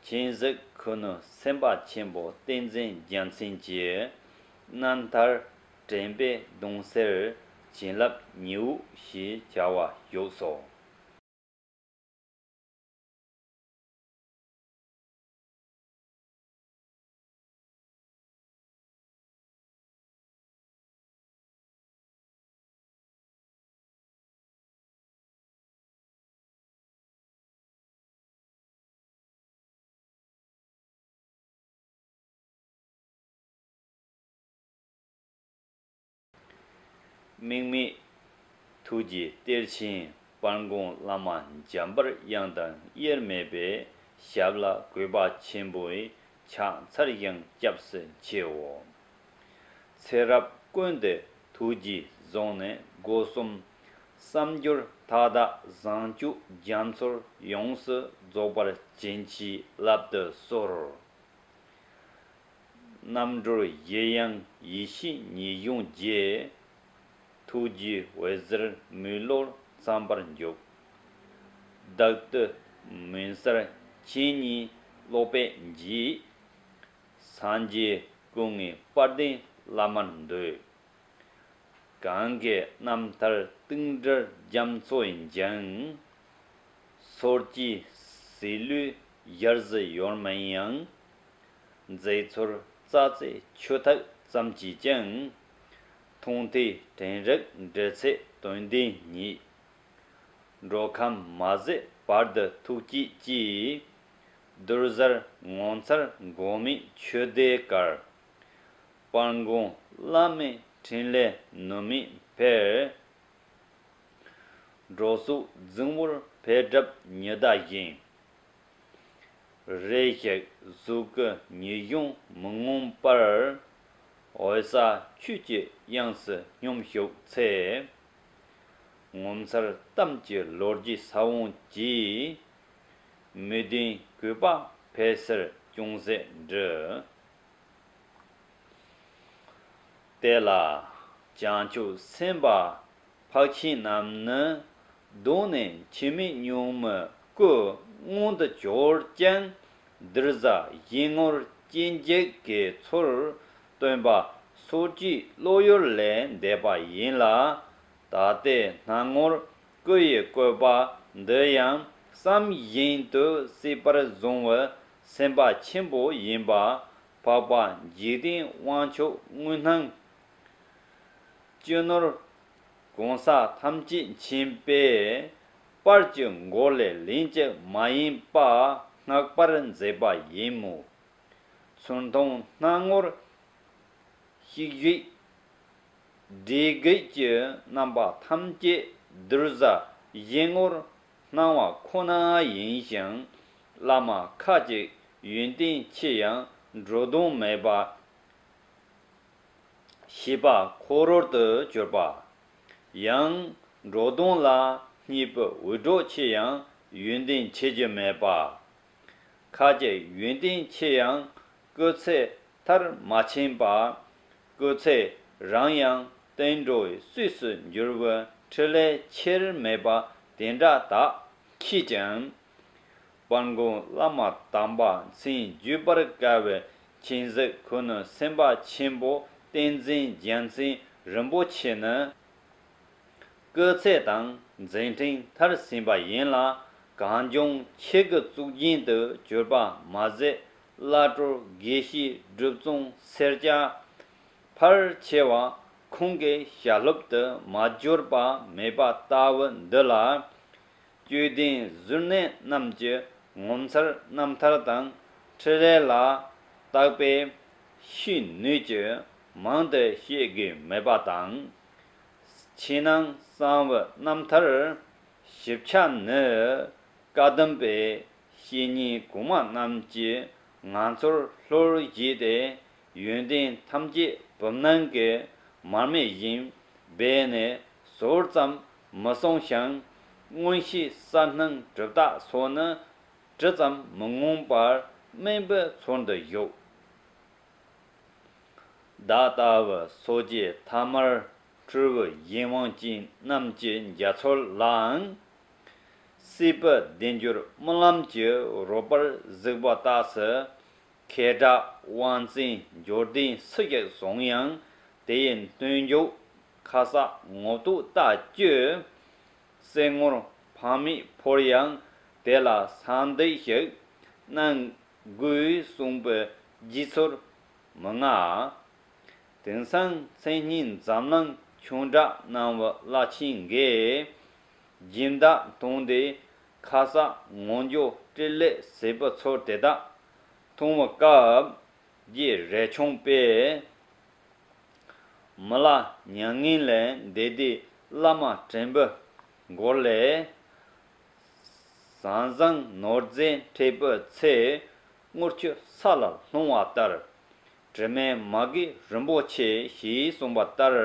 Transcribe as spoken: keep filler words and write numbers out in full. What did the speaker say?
མཁྱེན་གཟིགས་ཁུ་ནུ་སེམས་དཔའ་ཆེན་པོ་བསྟན་འཛིན་རྒྱལ་མཚན་གྱི་རྣམ་ཐར་དྲན་པའི་གདུང་སེལ་བྱིན་རླབས་ཉི་འོད་ཞེས་བྱ་བ་བཞུགས་སོ། དམིགས་མེད་ཐུགས་ཀྱི་གཏེར་ཆེན་དཔལ་མགོན་བླ་མ་འཇམ་དཔལ་དབྱངས་དང་དབྱེར་མེད་པའི་ཞབས་ལ་གུས་པ་ཆེན་པོས་ཕྱག་འཚལ་ཞིང་སྐྱབས་སུ་མཆིའོ། ཚེ་རབས་ཀུན་ཏུ་ཐུགས་རྗེས་བཟུང་ནས་སྒོ་གསུམ་བསམ་སྦྱོར་མཐའ་དག་བཟང་སྤྱོད་རྒྱ་མཚོར་ཡོངས་སུ་རྫོགས་པར་བྱིན་གྱིས་བརླབ་ཏུ་གསོལ། རྣམ་གྲོལ་གཞི་དབྱིངས་ཡེ་ཤེས་ཉི་གཞོན་རྒྱས། ཐུགས་རྗེའི་འོད་ཟེར་མེ་ལོང་འཚམས་པར་འཇོག། བདག་ཏུ་མུན་སེལ་མཁྱེན་གཉིས་ཀློག་པའི་རྗེས། སངས་རྒྱས་སྐུ་དངོས་དཔལ་ལྡན་བླ་མར་འདུད། གང་གི་རྣམ་ཐར་གཏིང་འདྲིལ་རྒྱ་མཚོ་ཡི་འཇིང་། སོར་གྱི་ཟིལ་གླུས་ཡར་གཟི་ཡོར་མིན་ཡང་། མཛེས་ཚོར་རྩྭ་རྩེ་ཆུ་ཐིགས་ཙམ་གྱིས་ཀྱང་། མཐོང་ཐོས་དྲན་རེག་འབྲེལ་ཚད་དོན་ལྡན་ཉིད། འགྲོ་ཁམས་མ་ཟད་བར་དུ་ཐུགས་བསྐྱེད་ཀྱིས། གདུལ་བྱར་ངོ་མཚར་འགོག་མེད་ཆུ་ཟླའི་གར། དཔལ་མགོན་བླ་མའི་ཕྲིན་ལས་ནུབ་མེད་འཕེལ། འགྲོ་ཚོགས་རྫིང་བུར་འཕེལ་གྲིབ་ཉི་ཟླ་བཞིན། རེ་ཞིག་གཟུགས་སྐུ་ཉི་གཞོན་མི་མངོན་པར། འོད་གསལ་ཆོས་ཀྱི་དབྱིངས་སུ་སྙོམས་ཞུགས་ཚེ། ངོ་མཚར་གཏམ་གྱི་ལོ་རྒྱུས་ས་བོན་གྱིས། མི་བདེན་གུས་པ་འཕེལ་ཕྱིར་ཅུང་ཟད་འབྲི། དེ་ལ་བྱང་ཆུབ་སེམས་དཔའ་འཕགས་ཆེན་རྣམས་ནི། གདོད་ནས་འཆི་མེད་གཉུག་མའི་སྐུ་མངོན་དུ་གྱུར་ཅིང་། གདུལ་བྱ་གཞན་ངོར་སྐྱེ་འཇིག་གི་ཚུལ་སྟོན་པ་སོ་སྐྱེའི་བློ་ཡུལ་ལས་འདས་པ་ཡིན་ལ། ད་ལྟའི་སྣང་ངོར་སྐུ་ཡི་བཀོད་པ་འདི་ཡང་བསམ་བཞིན་དུ་སྲིད་པར་བཟུང་བའི་སེམས་དཔའ་ཆེན་པོ་ཡིན་པ། འཕགས་པ་འཇིག་རྟེན་དབང་ཕྱུག་དངོས་སྣང་སྤྱི་ནོར་གོང་ས་ཐམས་ཅད་མཁྱེན་པས། དཔལ་གྱི་མགོ་ལས་ལན་གཅིག་མ་ཡིན་པ་བསྔགས་པར་མཛད་པ་ཡིན་མོད། ཚུར་མཐོང་སྣང་ངོར་གཤེགས་བཞུགས་བགྲེས་རྒུད་ཀྱི་རྣམ་པ་ཐམས་ཅད་གདུལ་བྱ་གཞན་ངོར་སྣང་བ་ཁོ་ན་ཡིན་ཞིང་། བླ་མ་ཁ་ཅིག་ཡོན་ཏན་ཆེ་ཡང་འགྲོ་དོན་མེད་པ། ཤེས་པ་ཁོག་རུལ་དུ་གྱུར་པ། ཡང་འགྲོ་དོན་ལ་སྙད་པའི་འུད་སྒྲོག་ཆེ་ཡང་ཡོན་ཏན་ཆེ་རྒྱུ་མེད་པ། ཁ་ཅིག་ཡོན་ཏན་ཆེ་ཡང་སྐུ་ཚེ་མཐར་མ་ཕྱིན་པ། སྐུ་ཚེ་རིང་ཡང་བསྟན་འགྲོའི་གསོས་སུ་འགྱུར་བའི་འཕྲིན་ལས་ཆེར་མེད་པ་དེ་འདྲ་དག་མཆིས་ཀྱང་། དཔལ་མགོན་བླ་མ་དམ་པ་མཚན་བརྗོད་པར་དཀའ་བའི་མཁྱེན་གཟིགས་ཁུ་ནུ་སེམས་དཔའ་ཆེན་པོ་བསྟན་འཛིན་རྒྱལ་མཚན་རིན་པོ་ཆེ་ནི། སྐུ་ཚེ་དང་མཛད་འཕྲིན་མཐར་ཕྱིན་པ་ཡིན་ལ། གངས་ལྗོངས་ཆེ་དགུའི་གཙུག་རྒྱན་དུ་གྱུར་པ་མ་ཟད། བླ་སྤྲུལ་དགེ་བཤེས་སྒྲུབ་བརྩོན་སེར་སྐྱ་ཕལ་ཆེ་བ་ཁོང་གི་ཞལ་སློབ་ཏུ་མ་གྱུར་པ་མེད་པ་ལྟ་བུ་འདི་ལ། དཔྱོད་ལྡན་གཟུར་གནས་རྣམས་ཀྱི་ངོ་མཚར་རྣམ་ཐར་དང་འཕྲིན་ལས་ལ་བརྟག་པའི་ཤེས་ནུས་ཀྱིས་མང་དུ་བཤད་དགོས་མེད་པ་དང་། ཕྱི་ནང་གསང་བའི་རྣམ་ཐར་ཞིབ་ཆ་ནི། བཀའ་གདམས་པའི་བཤེས་གཉེན་གོང་མ་རྣམས་ཀྱིས་ང་ཚོར་ལྷུར་བཞེས་ཏེ། ཡོན་ཏན་ཐམས་ཅད་བུམ་སྣང་གི་མར་མེ་བཞིན་སྦས་ནས་ཟུར་ཙམ་མི་གསུང་ཞིང་། མངོན་ཤེས་གསལ་སྣང་གྲུབ་རྟགས་སོགས་ནི་དྲི་ཙམ་མི་མངོན་པར་དམན་པའི་ཚོར་འདུ་བཞུགས། བདག་ལྟ་བུ་སོ་སྐྱེ་ཐ་མལ་འཁྲུལ་བའི་གཞན་དབང་ཅན་རྣམས་ཀྱི་མཇལ་ཚུལ་ལའང་ སྲིད་པའི་བདེ་འབྱོར་རྨི་ལམ་གྱི་རོལ་པར་གཟིགས་པ་རྟགས་སུ། མཁས་དྲག་དབང་བཙན་འབྱོར་ལྡན་སུ་ཞིག་བཟུང་ཡང་། དེ་ཡི་མཐུན་འཇུག་ཁ་གསག་ངོ་ཐོག་ལྟ་སྤྱོད། སེལ་ངོར་ཕངས་མེད་ཕོར་ཡང་དེ་ལ་ས་འདུས་ཤིག་གནང་དགོས་གསུངས་པའི་རྗེས་ཚོར་མི་མངའ། དེང་སང་མཚན་སྙན་འཛམ་གླིང་ཁྱོན་བསྒྲགས་གནང་བའི་བླ་ཆེན་འགས། སྦྱིན་བདག་དོན་དེ་ཁ་གསག་ངོ་འཇོག་སྤྲེལ་ལད་ཟེར་བའི་ཚོར་དེ་དག་མཐོང་བའི་སྐབས། རྗེ་རས་ཆུང་པས། མི་ལ་མྱ་ངན་ལས་འདས་དུས་བླ་མ་དྲན་པའི་མགུར་ལས། ཟང་ཟིང་ནོར་རྫས་འཕྲད་པའི་ཚེ། དངུལ་ཆུ་ས་ལ་ལྷུང་བ་ལྟར། དྲི་མས་མ་གོས་རིན་པོ་ཆེ། ཞེས་གསུངས་པ་ལྟར།